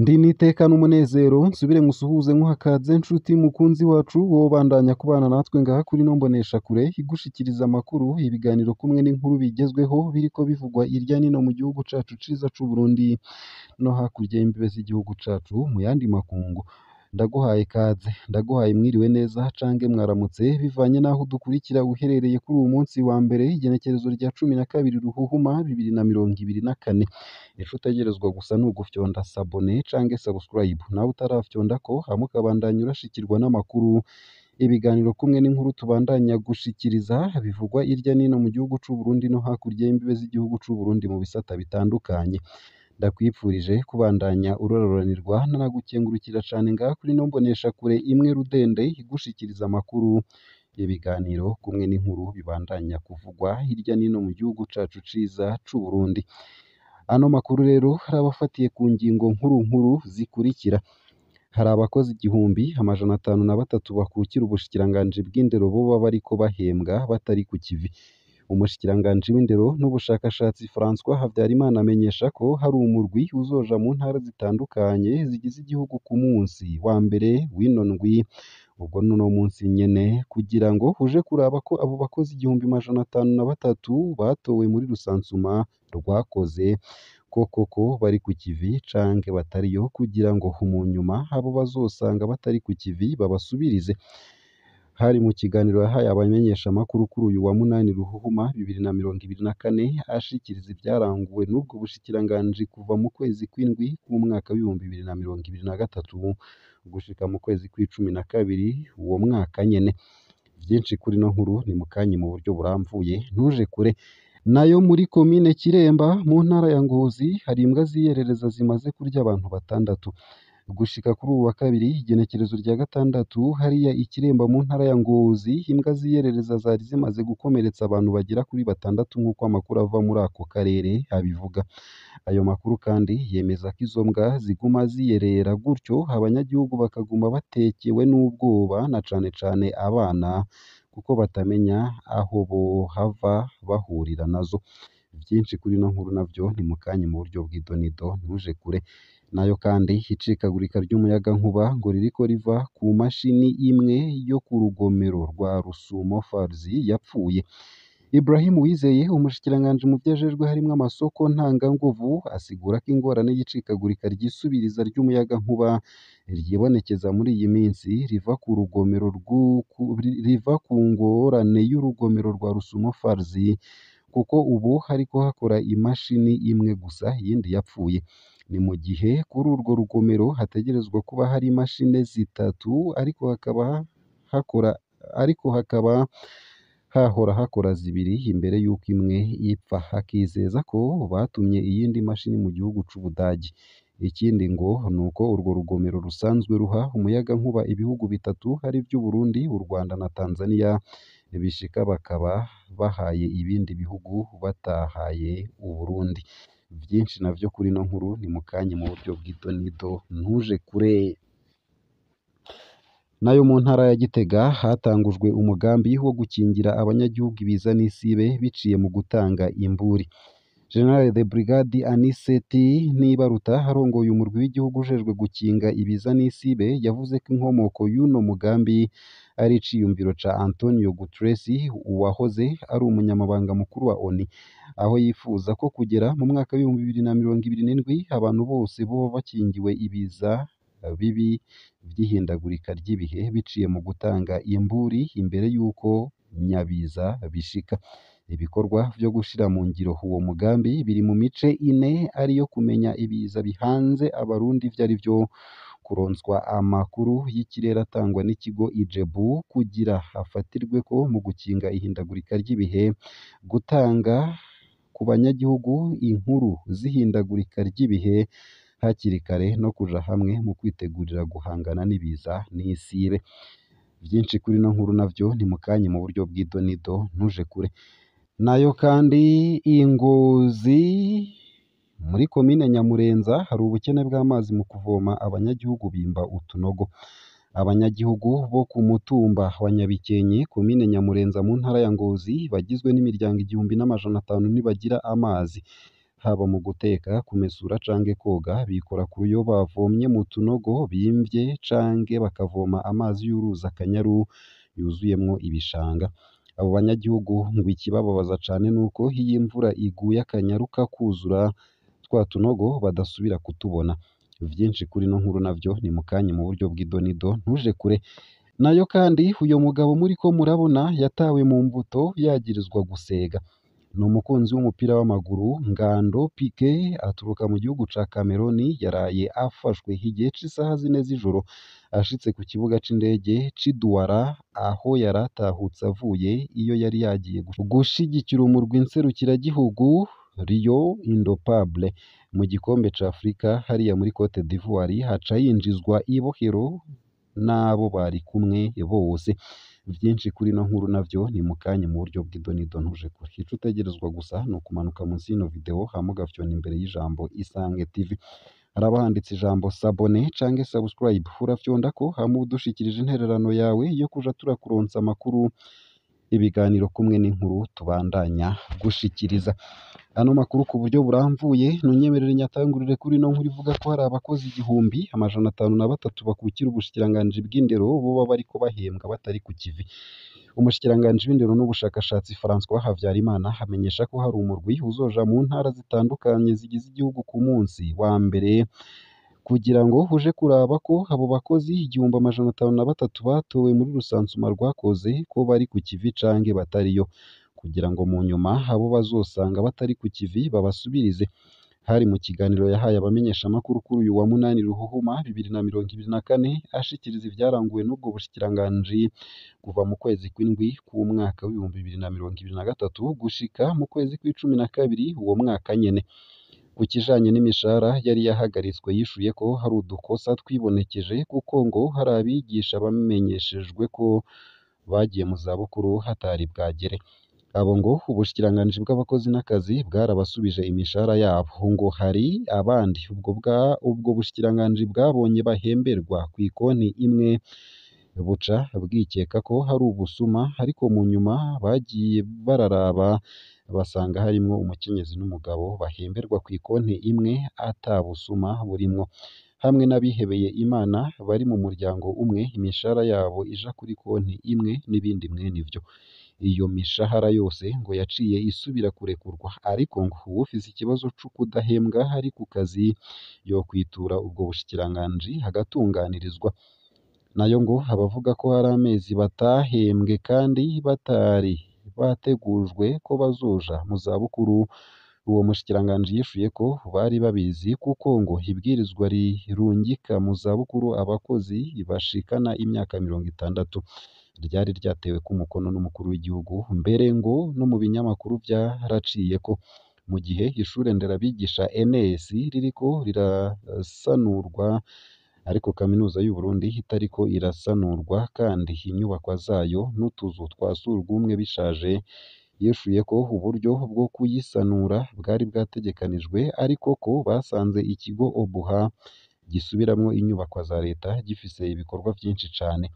Ndi n'iteka n'umunezero nsubire nkusuhuze nkuha kaze nshuti mukunzi wacu wowe ubandanya kubana natwe ngaha kuri ino mboneshakure igushikiriza amakuru, ibiganiro kumwe n'inkuru bigezweho biriko bivugwa irya nino mu gihugu cacu ciza c'Uburundi no hakurya y'imbibe z'igihugu cacu mu yandi makungu. Ndaguhaye kaze, ndaguhaye mwiriwe neza cange mwaramutse bivanye n'aho udukurikira uherereye kuri uwu munsi wa mbere igenekerezo rya 12 Ruhuhuma 2024. Ico utegerezwa gusa ni ugufyonda s'abonner cange subscribe, nawe utarafyondako hama ukabandanya urashikirwa n'amakuru, ibiganiro kumwe n'inkuru tubandanya gushikiriza bivugwa irya nino mu gihugu c'Uburundi no hakurya y'imbibe z'igihugu c'Uburundi mu bisata bitandukanye. Ndakwipfurije kubandanya urororanirwa nkanagukengurukira cane ngaha kuri ino mboneshakure imwe rudende igushikiriza amakuru, ibiganiro kumwe n'inkuru bibandanya kuvugwa hirya nino mu gihugu cacu ciza c'Uburundi. Ano makuru rero arabafatiye ku ngingo nkuru nkuru zikurikira: hari abakozi 1503 bakukira ubushikiranganji bw'indero boba bariko bahembwa batari ku kivi. Umushikiranganji w'indero n'ubushakashatsi François Habyarimana amenyesha ko hari umurwi uzoja mu ntara zitandukanye zigize igihugu ku munsi wa mbere w'ino ndwi, ubwo n'uno munsi nyene, kugira ngo uje kuraba ko abo bakozi 1503 batowe muri rusansuma rwakoze ko koko bari ku kivi canke batariyo, kugira ngo mu nyuma abo bazosanga batari ku kivi babasubirize. Hari mu kiganiro yahaye abamenyeshamakuru kuri uyu wa 8 Ruhuhuma 2024 ashikiriza ivyaranguwe n'ubwo bushikiranganji kuva mu kwezi kw'indwi k'umwaka w'2023 gushika mu kwezi kw'icumi na kabiri uwo mwaka nyene. Vyinshi kuri ino nkuru ni mukanya mu buryo buramvuye, ntuje kure. Nayo muri komine Kiremba mu ntara ya Ngozi hari imbwa ziyerereza zimaze kurya abantu batandatu. Gushika kuri uwu wa kabiri igenekerezo rya 6 hariya i Kiremba mu ntara ya Ngozi, imbwa ziyerereza zari zimaze gukomeretsa abantu bagera kuri batandatu nk'uko amakuru ava muri ako karere abivuga. Ayo makuru kandi yemeza ko izo mbwa ziguma ziyerera gutyo abanyagihugu bakaguma batekewe n'ubwoba na cane cane abana kuko batamenya aho bohava bahurira nazo. Vyinshi kuri ino nkuru navyo ni mukanya mu buryo bw'idonido, ntuje kure. Nayo kandi icikagurika ry'umuyagankuba ngo ririko riva ku mashini imwe yo ku rugomero rwa Rusumo Farzi yapfuye. Ibrahim Uwizeye, umushikiranganji mu vyo ajejwe harimwo amasoko ntanganguvu, asigura ko ingorane y'icikagurika ryisubiriza ry'umuyagankuba ryibonekeza muri iyi minsi riva ku rugomero riva ku ngorane y'urugomero rwa Rusumo Farzi, kuko ubu hariko hakora imashini imwe gusa iyindi yapfuye. Ni mu gihe kuri urwo rugomero hategerezwa kuba hari imashini zitatu ariko hakaba hahora hakora zibiri imbere y'uko imwe ipfa. Akizeza ko batumye iyindi mashini mu gihugu c'Ubudagi. Ikindi ngo nuko urwo rugomero rusanzwe ruha umuyagankuba ibihugu bitatu arivyo Uburundi, u Rwanda na Tanzania, bishika bakaba bahaye ibindi bihugu batahaye Uburundi. Vyinshi navyo kuri ino nkuru ni mukanya mu buryo bw'idonido, ntuje kure. Nayo mu ntara ya Gitega hatangujwe umugambi wo gukingira abanyagihugu ibiza n'isibe biciye mu gutanga imburi. General de Brigade Anicet Nibaruta arongoye umurwi w'igihugu ujejwe gukinga ibiza n'isibe yavuze ko inkomoko y'uno mugambi ari iciyumviro ca Antonio Guterres, uwahoze ari umunyamabanga mukuru wa ONU, aho yifuza ko kugera mu mwaka w'2027 abantu bose boba bakingiwe ibiza bibi vy'ihindagurika ry'ibihe biciye mu gutanga imburi imbere y'uko nyabiza bishika. Ibikorwa vyo gushira mu ngiro uwo mugambi biri mu mice ine ariyo kumenya ibiza bihanze abarundi ivyo arivyo, kuronswa amakuru y'ikirere atangwa n'ikigo IJEBU kugira hafatirweko mu gukinga ihindagurika ry'ibihe, gutanga ku banyagihugu inkuru z'ihindagurika ry'ibihe hakiri kare no kuja hamwe mu kwitegurira guhangana n'ibiza n'isibe. Vyinshi kuri ino nkuru navyo ni mukanya mu buryo bw'idonido, ntuje kure. Nayo kandi i Ngozi muri komine Nyamurenza hari ubukene bw'amazi mu kuvoma, abanyagihugu bimba utunogo. Abanyagihugu bo ku mutumba wa Nyabikenke, komine Nyamurenza mu ntara ya Ngozi, bagizwe n'imiryango 1500 ntibagira amazi. Haba mu guteka, kumesura canke koga, bikora ku ruyo bavomye mu tunogo bimvye canke bakavoma amazi y'uruzi Akanyaru yuzuyemwo ibishanga. Abo banyagihugu ngo ikibababaza cane nuko iyo imvura iguye Akanyaru kakuzura, twa tunogo badasubira kutubona. Vyinshi kuri ino nkuru navyo ni mukanya mu buryo bw'idonido, ntuje kure. Nayo kandi uyo mugabo muriko murabona yatawe mu mbuto yagirizwa gusega. Ni umukunzi w'umupira w'amaguru Ngando Piqué aturuka mu gihugu ca Cameroon, yaraye afashwe igihe c'isaha 4 z'ijoro ashitse ku kibuga c'indege c'i Douala aho yaratahutse avuye iyo yari yagiye gushigikira umurwi nserukiragihugu Rio Indopable mu gikombe ca Afrika hariya muri Cote d'Ivoire, haca yinjizwa ibohero n'abo bari kumwe bose. Vyinshi kuri ino nkuru navyo ni mukanya mu buryo bw'idonido, ntuje kure. Ico utegerezwa gusa ni ukumanuka munsi y'ino video hama ugafyona imbere y'ijambo Isange TV. Haraba handitse ijambo s'abonner canke subscribe, urafyondako hama udushikirije intererano yawe yo kuja turakuronsa amakuru, ibiganiro kumwe n'inkuru tubandanya gushikiriza. Ano makuru ku buryo buramvuye, nunyemerere nyatangurire kuri ino nkuru ivuga ko hari abakozi 1503 bakukira ubushikiranganji bw'indero boba bariko bahembwa batari ku kivi. Umushikiranganji w'indero n'ubushakashatsi François Havyarimana amenyesha ko hari umurwi uzoja mu ntara zitandukanye zigize igihugu ku munsi wa mbere kugira ngo uje kuraba ko abo bakozi 1503 batowe muri rusansuma rwakoze ko bari ku kivi canke batariyo, kugira ngo mu nyuma abo bazosanga batari ku kivi babasubirize. Hari mu kiganiro yahaye abamenyeshamakuru kuri uyu wa 8 Ruhuhuma 2024, ashikiriza ivyaranguwe n'ubwo bushikiranganji kuva mu kwezi kw'indwi k'umwaka w'2023 gushika mu kwezi kw'12 uwo mwaka nyene. Ku kijanye n'imishahara yari yahagaritswe, yishuye ko hari udukosa twibonekeje kuko ngo hari abigisha bamenyeshejwe ko bagiye mu zabukuru hatari bwagere. Abo ngo ubushikiranganji bw'abakozi n'akazi bwarabasubije imishahara yabo. Ngo hari abandi ubwo bushikiranganji bwabonye bahemberwa kw'ikonti imwe, buca bwikeka ko hari ubusuma, ariko mu nyuma bagiye bararaba basanga harimwo umukenyezi n'umugabo bahemberwa kw'ikonti imwe ata busuma burimwo. Hamwe n'abihebeye Imana bari mu muryango umwe, imishahara yabo ija kuri konti imwe n'ibindi mwene ivyo. Iyo mishahara yose ngo yaciye isubira kurekurwa, ariko ngo uwufise ikibazo co kudahembwa ari ku kazi yokwitura ubwo bushikiranganji agatunganirizwa. Nayo ngo abavuga ko hari amezi batahembwe kandi batari bategujwe ko bazoja mu zabukuru, uwo mushikiranganji yishuye ko bari babizi kuko ngo ibwirizwa rirungika mu zabukuru abakozi bashikana imyaka 60 ryari ryatewe ku mukono n'umukuru w'igihugu, mbere ngo no mu binyamakuru vyaraciyeko. Mu gihe ishure nderabigisha ENS ririko rirasanurwa, ariko kaminuza y'u Burundi itariko irasanurwa kandi inyubakwa zayo n'utuzu twa surwumwe bishaje, yishuye ko uburyo bwo kuyisanura bwari bwategekanijwe, ariko ko basanze ikigo Obuha gisubiramwo inyubakwa za leta gifise ibikorwa vyinshi cane.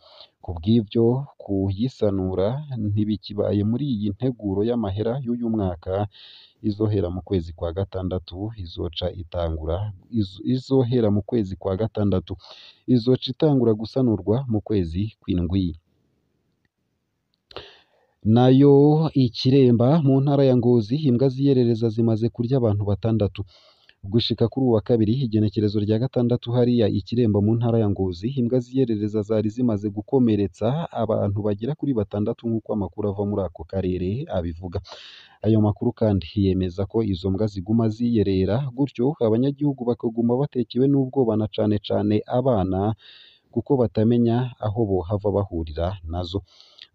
Kubw'ivyo kuyisanura ntibikibaye muri iyi nteguro y'amahera y'uyu mwaka izohera mu kwezi kwa gatandatu, izoca itangura izohera mu kwezi kwa gatandatu, izoca itangura gusanurwa mu kwezi kw'indwi. Nayo Ikiremba mu ntara ya Ngozi, imbwa ziyerereza zimaze kurya abantu 6. Gushika kuri uwa kabiri igenekerezo rya 6 hariya Ikiremba mu ntara ya Ngozi, imbwa ziyerereza zari zimaze gukomeretsa abantu bagera kuri 6 nk'uko amakuru ava muri ako karere abivuga. Ayo makuru kandi yemeza ko izo mbwa ziguma ziyerera gutyo abanyagihugu bakaguma batekewe n'ubwoba na cane cane abana, kuko batamenya aho bohava bahurira nazo.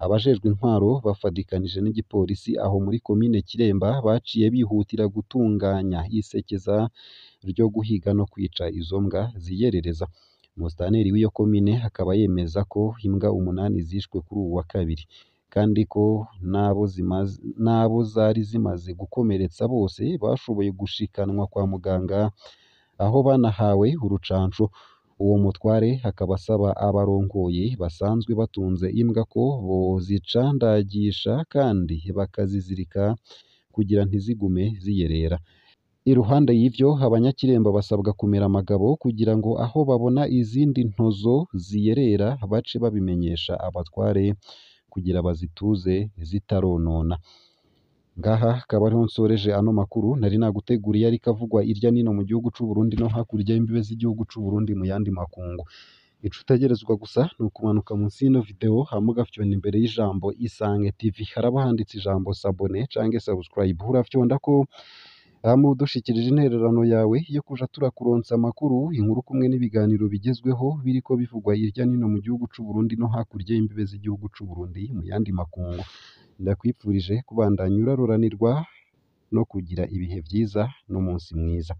Abajejwe intwaro bafadikanije n'igipolisi aho muri komine Kiremba baciye bihutira gutunganya isekeza ryo guhiga no kwica izo mbwa ziyerereza. Musitanteri w'iyo komine akaba yemeza ko imbwa 8 zishwe kuri uwu wa kabiri, kandi ko n'abo zari zimaze gukomeretsa bose bashoboye gushikanwa kwa muganga aho banahawe urucanco. Uwo mutware akaba asaba abarongoye basanzwe batunze imbwa ko bozicandagisha kandi bakazizirika kugira ntizigume ziyerera. Iruhande y'ivyo, abanyakiremba basabwa kumera amagabo kugira ngo aho babona izindi ntozo ziyerera bace babimenyesha abatware kugira bazituze zitaronona. Ngaha akaba ariho nsoreje ano makuru nari naguteguriye ariko avugwa irya nino mu gihugu c'u Burundi no hakurya y'imbibe z'igihugu c'u Burundi mu yandi makungu. Ico utegerezwa gusa ni ukumanuka munsi y'ino video hama ugafyonda imbere y'ijambo Isange TV, haraba handitse ijambo s'abonner canke subscribe, urafyondako hama udushikirije intererano yawe yo kuja turakuronsa amakuru, inkuru kumwe n'ibiganiro bigezweho biriko bivugwa hirya nino mu gihugu c'u Burundi no hakurya y'imbibe z'igihugu c'u Burundi mu yandi makungu. Ndakwifurije kubandanya uraroranirwa no kugira ibihe vyiza n'umunsi mwiza.